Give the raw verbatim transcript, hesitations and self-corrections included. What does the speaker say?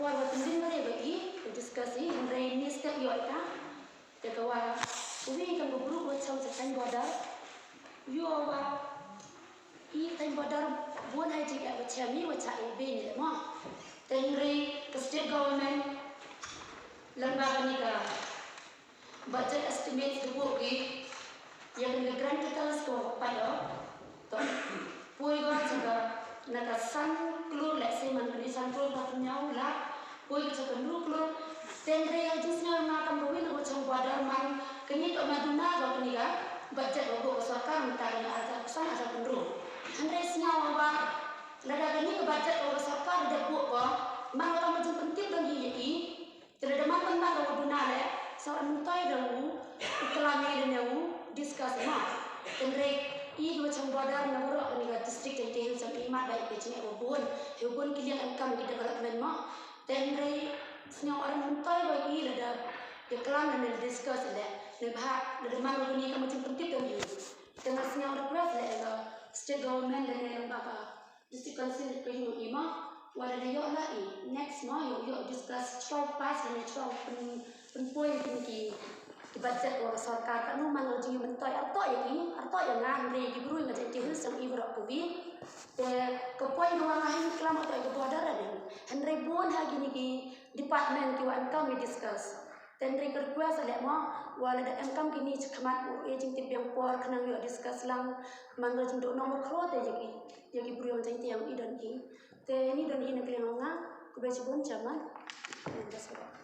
Por ba tymmen re ba i discuss i hynrei ni step ïoh ita. Te ka wa uwi kam ka bru wa chong sa kan border. Ïoh wa i kan border bun hai jing wa chami wa cha i bin mo. Te hynrei ka state government lamba kani ka budget estimates ka buh ki ïa kani ka grand totals ka wa pat ïoh. To poi gon sa ka na ka san klur leh si man kani san klur ba pynïaw lak poi ka sa ka hynru klur. Te hynrei ïa jingsngew nga kam ka win ka chong border man kani ka ma duna ka kani ka budget ka buh ka sorkar mynta kani arhajar san arhajar hynru. Hynrei sngew ba lada kani ka budget ka sorkar da buh ka man ka ma jingpyntip don hi ïa i. Te lada man man ba u duna leh sa u myntoi da u u klam ïa lane u discuss ma. Te hynrei i ki wa chong border na waroh kani ka district jong i te hynrei i mat ba i pei jingeh wa bun. He bun ki liang em kam ki development ma. Te hynrei sngew u myntoi ba i lada ïa klam lane discuss leh ne bha lada man u kani ka ma jingpyntip da u. Te nga sngew request leh ïa ka state government lane ba ka District Council ka ïoh i ma, wa lada ïoh la i next ma ïoh ïoh discuss chwa pass lane chwa pyn pynpoi pyn ki ki budget wa ka sorkar ka nu man la jingmyntoi arto ïa i arto ïa nga hynrei ki bru nga jingti hil sang i baroh ka wi. Te ka point ka wa nga hin klam arto ïa ka border lane hynrei bun ha kini ki department ki wa em kam i discuss. Te hynrei ka request leh mo wa lada em kam kini chi khmat u e jingtip biang por khnang ïoh discuss lang man la jingduh nong ba khro te ïa ki ïa ki bru jingti ïa i don i. Te ni don i na kliang nga khublei chibun chairman. That's all.